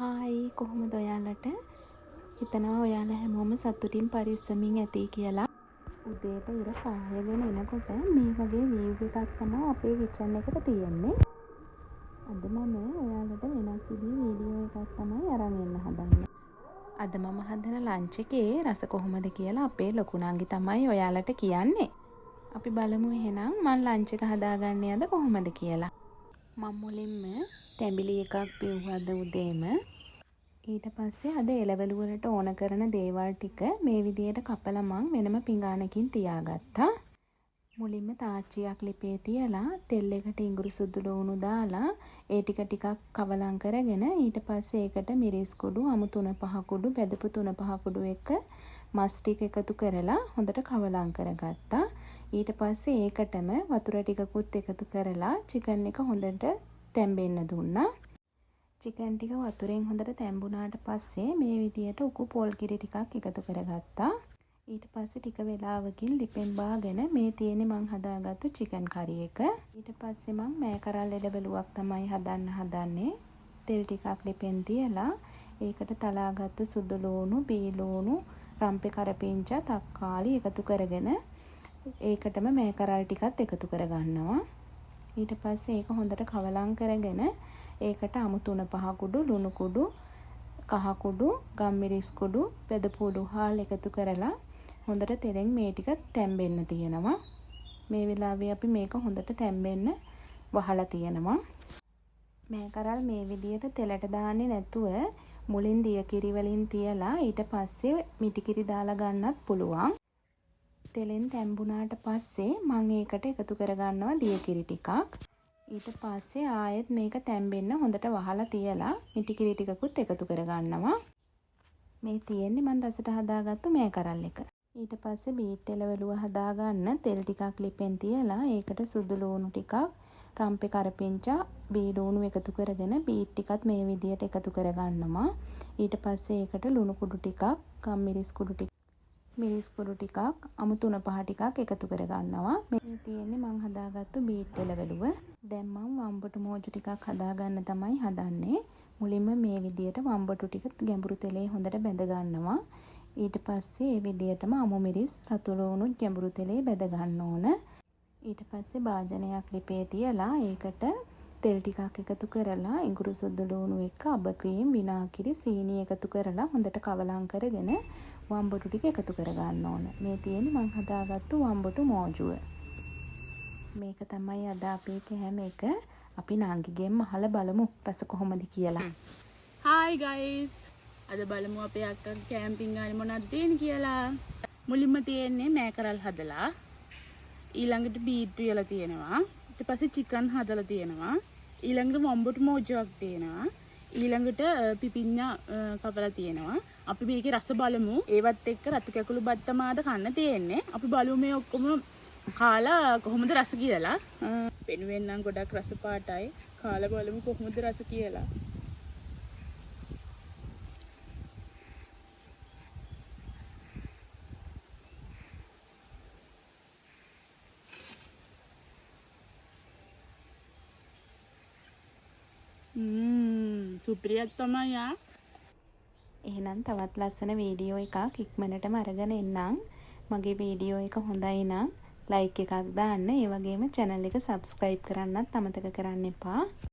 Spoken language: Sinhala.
හායි, කොහොමද ඔයාලට? හිතනවා ඔයාලා හැමෝම සතුටින් පරිස්සමින් ඇති කියලා. උදේට ඉර පායගෙන එනකොට මේ වගේ වීව් එකක් තමයි අපේ කිචන් එකට තියෙන්නේ. අද මම ඔයාලට වෙනස් විදිහේ වීඩියෝ එකක් තමයි අරන් එන්න හදන්නේ. අද මම හදන ලන්ච් එකේ රස කොහොමද කියලා අපේ ලොකු නංගි තමයි ඔයාලට කියන්නේ. අපි බලමු එහෙනම් මං ලන්ච් එක හදාගන්නේ අද කොහොමද කියලා. මං මුලින්ම තැඹිලි එකක් බිව්වා අද උදේම. ඊට පස්සේ අද එළවලු වලට ඕන කරන දේවල් ටික මේ විදියට කපලා මං වෙනම පිඟානකින් තියාගත්තා. මුලින්ම තාච්චියක් ලිපේ තියලා තෙල් එකට ඉඟුරු සුදු ලුණු දාලා ඒ ටික ටිකක් කවලම් කරගෙන ඊට පස්සේ ඒකට මිරිස් කුඩු, අමු තුන පහ කුඩු, බැදපු තුන පහ කුඩු එක්ක මස් ටික එකතු කරලා හොඳට කවලම් කරගත්තා. ඊට පස්සේ ඒකටම වතුර ටිකකුත් එකතු කරලා චිකන් එක හොඳට තැම්බෙන්න දුන්නා. චිකන් ටික වතුරෙන් හොඳට තැම්බුණාට පස්සේ මේ විදියට උකු පොල් කිරි ටිකක් එකතු කරගත්තා. ඊට පස්සේ ටික වෙලාවකින් ලිපෙන් බාගෙන මේ තියෙන්නේ මං හදාගත්තු චිකන් කරි එක. ඊට පස්සේ මං මෑකරල් එළවලුවක් තමයි හදන්න හදන්නේ. තෙල් ටිකක් ලිපෙන් තියලා ඒකට තලාගත්තු සුදු ලූණු, බී ලූණු, රම්පෙ කරපිංචා, තක්කාලි එකතු කරගෙන ඒකටම මෑකරල් ටිකත් එකතු කරගන්නවා. ඊට පස්සේ ඒක හොඳට කවලම් කරගෙන ඒකට අමු තුන පහ කුඩු, ලුණු කුඩු, කහ කුඩු, ගම්මිරිස් කුඩු, බෙදපු උඩුහාල් එකතු කරලා හොඳට තෙලෙන් මේ ටික තැම්බෙන්න තියෙනවා. මේ වෙලාවේ අපි මේක හොඳට තැම්බෙන්න වහලා තියෙනවා. මෑකරල් මේ විදියට තෙලට දාන්නේ නැතුව මුලින් දිය කිරි වලින් තියලා ඊට පස්සේ මිටි කිරි දාලා ගන්නත් පුළුවන්. තෙලෙන් තැම්බුණාට පස්සේ මං ඒකට එකතු කරගන්නවා දිය කිරි ටිකක්. ඊට පස්සේ ආයෙත් මේක තැම්බෙන්න හොඳට වහලා තියලා මිටි කිරි ටිකකුත් එකතු කරගන්නවා. මේ තියෙන්නේ මං රසට හදාගත්තු මෑකරල් එක. ඊට පස්සේ බීට් එළවලුව හදාගන්න තෙල් ටිකක් ලිපෙන් තියලා ඒකට සුදු ලුණු ටිකක්, රම්පෙ කරපිංචා, බී ලුණු එකතු කරගෙන බීට් ටිකත් මේ විදියට එකතු කරගන්නවා. ඊට පස්සේ ඒකට ලුණු කුඩු ටිකක්, ගම්මිරිස් කුඩු ටිකක්, මිරිස් කුඩු ටිකක්, අමු තුන පහ ටිකක් එකතු කරගන්නවා. මේ තියෙන්නේ මං හදාගත්තු බීට් එළවලුව. දැන් මං වම්බටු මෝජු ටිකක් හදාගන්න තමයි හදන්නේ. මුලින්ම මේ විදියට වම්බටු ටික ගැඹුරු තෙලේ හොඳට බැඳ ගන්නවා. ඊට පස්සේ ඒ විදියටම අමු මිරිස් රතු ලුණුත් ගැඹුරු තෙලේ බැඳ ගන්න ඕන. ඊට පස්සේ භාජනයක් ලිපේ තියලා ඒකට තෙල් ටිකක් එකතු කරලා ඉඟුරු සුදු ලුණු එක්ක අබ ක්‍රීම්, විනාකිරි, සීනි එකතු කරලා හොඳට කවලම් කරගෙන වම්බටු ටික එකතු කරගන්න ඕන. මේ තියෙන්නේ මං හදාගත්තු වම්බටු මෝජුව. මේක තමයි අද අපේ කෑම එක. අපි නංගිගෙන්ම අහලා බලමු රස කොහොමද කියලා. හායි ගයිස්, අද බලමු අපේ අක්කගේ කැම්පින් ගානේ මොනවද තියෙන්නේ කියලා. මුලින්ම තියෙන්නේ මෑකරල් හදලා, ඊළඟට බීට් උයලා තියෙනවා, ඊට පස්සේ චිකන් හදලා තියෙනවා, ඊළඟට වම්බටු මෝජුවක් තියෙනවා, ඊළඟට පිපිඤ්ඤා කපලා තියෙනවා. අපි මේකේ රස බලමු. ඒවත් එක්ක රතු කැකුළු බත් තමයි අද කන්න තියෙන්නේ. අපි බලමු මේ ඔක්කොම කාලා කොහොමද රස කියලා. පෙනුවෙන් නම් ගොඩක් රස පාටයි. කාලා බලමු කොහොමද රස කියලා. සුපිරියක් තමයි ආ. එහෙනම් තවත් ලස්සන වීඩියෝ එකක් ඉක්මනටම අරගෙන එන්නම්. මගේ වීඩියෝ එක හොඳයි නම් ලයික් එකක් දාන්න. ඒ වගේම චැනල් එක සබ්ස්ක්‍රයිබ් කරන්නත් අමතක කරන්න එපා.